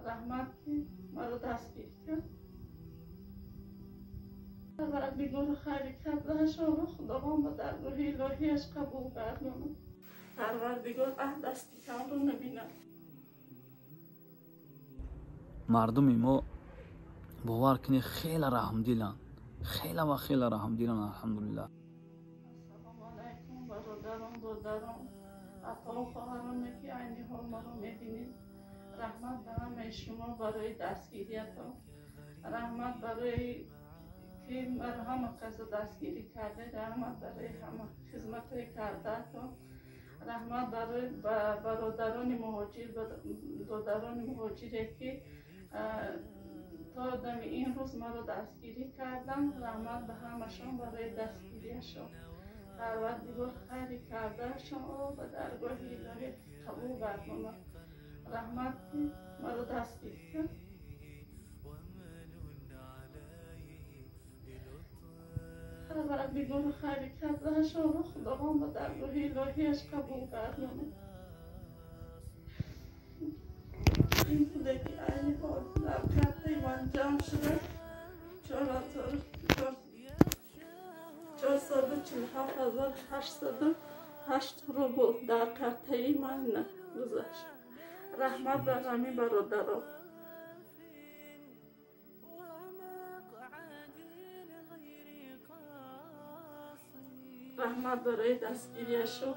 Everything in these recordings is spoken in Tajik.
Раҳмат, ки маро дастгир кард. Парвардигор хайри кардаашонро Худованд ба даргоҳи илоҳиаш қабул гардонад. Парвардигор дасти камро набинад. Мардуми мо, бовар кунед, хеле раҳмдиланд, хеле ва хеле раҳмдиланд, алҳамдулиллаҳ. Ассалому алайкум, бародарон, додарон, апаву хоҳароне, ки айни ҳол маро мебинед. Раҳмат ба ҳамаи шумо барои дастгириятон. Раҳмат барои ки маро ҳама касо дастгирӣ кардед. Раҳмат барои ҳама хизматҳои кардаатон. Раҳмат барои бародарони муҳоҷир, додарони муҳоҷире, ки то дами ин рӯз маро дастгирӣ карданд. Раҳмат ба ҳамашон барои дастгириашон. Парвардигор хайри кардаашонро ба даргоҳи илоҳӣ қабул гардонад. Раҳмат, ки маро дастгирӣ кард. Парвардигор хайри кардаашонро Худованд ба даргоҳи илоҳиаш қабул гардонад. Ин пуле, ки айни ҳол дар картаи ман ҷамъ шуда, 447808 рубл дар картаи ман гузашт. Раҳмат ба ҳамин бародарон. Раҳмат барои дастгириашон.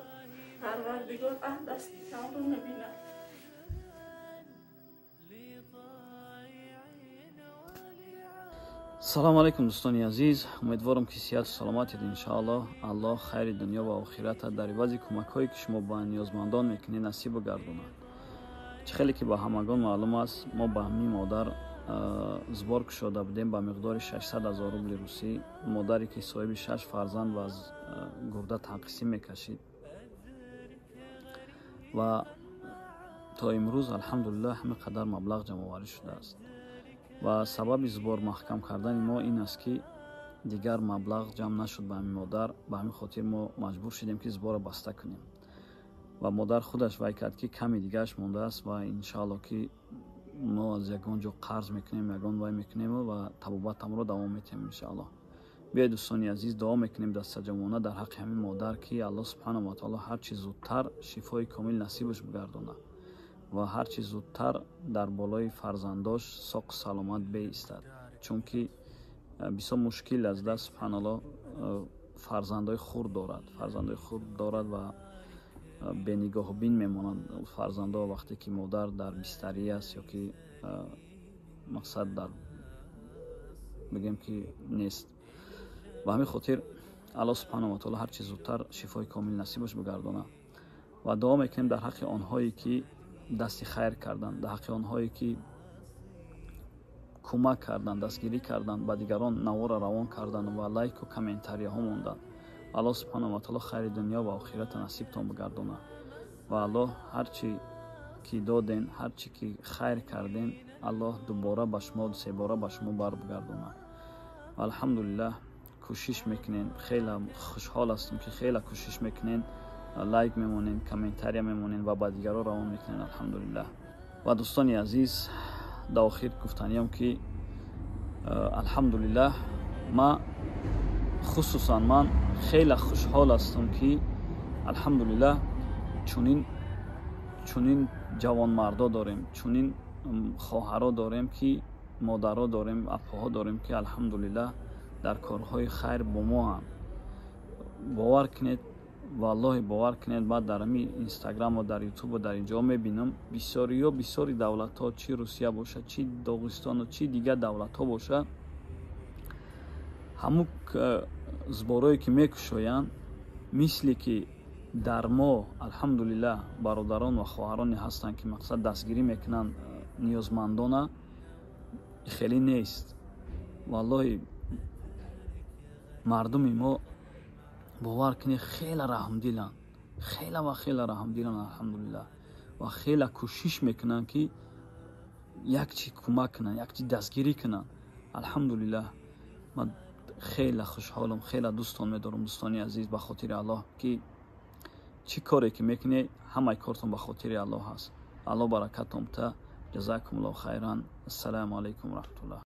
Парвардигор дасти камро набинад. Салому алайкум, дӯстони азиз. Умедворам, ки сиҳату саломатед, иншоаллоҳ. Аллоҳ хайри дунё ва охирата дар ивази кӯмакҳое, ки шумо ба ниёзмандон мекунед, насиб гардонад. Чӣ хеле ки ба ҳамагон маълум аст, мо ба ҳамин модар сбор кушода будем ба миқдори 600 ҳазор рубли русӣ. Модаре, ки соҳиби шаш фарзанд ва аз гурда танқисӣ мекашид, ва то имрӯз, алҳамдулиллаҳ, ҳамин қадар маблағ ҷамъоварӣ шудааст. Ва сабаби сбор маҳкам кардани мо ин аст, ки дигар маблағ ҷамъ нашуд ба ҳамин модар. Ба ҳамин хотир мо маҷбур шудем, ки сборро баста кунем. Ва модар худаш вай кард, ки ками дигааш мондааст ва иншоалло, ки мо аз ягон ҷо қарз мекунем, ягон вай мекунем ва табобатамро давом метиҳем, иншоалло. Биёед, дӯстони азиз, дуо мекунем дастаҷамъона дар ҳаққи ҳамин модар, ки Аллоҳ субҳанаҳу ва таоло ҳарчи зудтар шифои комил насибаш бигардонад ва ҳарчи зудтар дар болои фарзандош соқу саломат беистад, чунки бисёр мушкил аст да, субҳаналлоҳ, фарзандои хурд дорад, фарзандои хурд дорад ва бенигоҳбин мемонанд фарзандо, вақте ки модар дар бистарӣ аст ё ки мақсад дар бигем, ки нест. Ба ҳамин хотир Аллоҳ субҳанаҳу ва таоло ҳарчи зудтар шифои комил насибаш бигардонад. Ва дуо мекунем дар ҳаққи онҳое, ки дасти хайр карданд, дар ҳаққи онҳое, ки кӯмак карданд, дастгирӣ карданд, ба дигарон навора равон карданд ва лайку комментарияҳо монданд. Аллоҳ субҳанаҳу ва таоло хайри дунё ва охирата насибтон бигардонад ва Аллоҳ ҳарчи ки доден, ҳарчи ки хайр карден, Аллоҳ дубора ба шумо, себора ба шумо барбигардонад. Ва алҳамдулиллаҳ, кӯшиш мекунен, хеле хушҳол ҳастем, ки хеле кӯшиш мекунен, лайк мемонен, комментария мемонен ва ба дигарон равон мекунен, алҳамдулиллаҳ. Ва дӯстони азиз, дар охир гуфтаниям, ки алҳамдулиллаҳ, ма хусусан ман хеле хушҳол ҳастам, ки алҳамдулиллаҳ, чунин ҷавонмардо дорем, чунин хоҳаро дорем, ки модаро дорем, апоҳо дорем, ки алҳамдулиллаҳ, дар корҳои хайр бо моанд. Бовар кунед, валлоҳи, бовар кунед, баъд дар ҳамин Инстаграму дар Ютубу дар инҷо мебинам, бисёриё, бисёри давлатҳо, чӣ Русия бошад, чӣ Доғистону чӣ дигар давлатҳо бошад, ҳамун сборое ки мекушоянд, мисле ки дар мо, алҳамдулиллаҳ, бародарон ва хоҳароне ҳастанд, ки мақсад дастгирӣ мекунанд ниёзмандона, хеле нест. Валлоҳи, мардуми мо, бовар кунед, хеле раҳмдиланд, хеле ва хеле раҳмдиланд, алҳамдулиллаҳ, ва хеле кӯшиш мекунанд, ки як чи кӯмак кунанд, як чи дастгирӣ кунанд. Алҳамдулиллаҳ, ман хеле хушҳолам, хеле дӯстон медорам, дӯстони азиз, ба хотири Аллоҳ, ки чӣ коре ки мекунед, ҳамаи кортон ба хотири Аллоҳ ҳаст. Аллоҳ баракатон бита. Ҷазакумуллоҳу хайран. Ассалому алайкум ва раҳматуллоҳ.